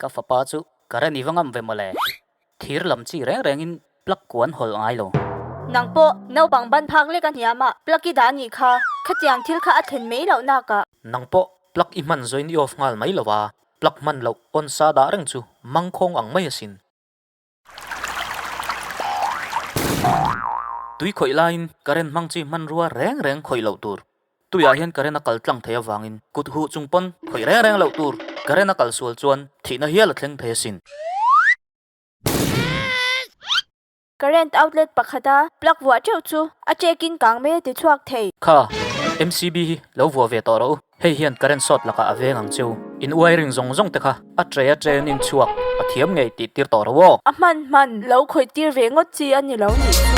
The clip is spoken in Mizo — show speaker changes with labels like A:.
A: Ka fapa chu current i va ngam ve mawle. Thir lam chi reng rengin plug kuan hawlh ngai lo.
B: Nang pawh naupang ban phak lek a hniam a, plug i dah a nih kha. Khatiang thil kha a thlen mai loh nakah.
A: Nang pawh plug i hman zawin i off nghal mai lo a, plug hman loh on sa dah reng chu mangkhawng ang mai asin. Tui khawih laiin current hmang chi hmanrua reng reng khawih loh tur. Tuiah hian current a kal tlang thei avangin kut huh chung pawn khawih reng reng loh tur. Current a kal sual chuan thihna hial a thleng thei asin.
B: Current outlet pakhata plug vuah teuh chu a check-in kang mai a ti chhuak thei.
A: Kha, MCB hi lo vuah ve tawh rawh u. Hei hian current short lakah a veng ang cheu. In wiring zawng zawng te kha a tre a tre in chhuak a thiam ngei tih tir tawh rawh aw.
B: A hman hman lo khawih tir ve ngawt chi a ni lo nih chu.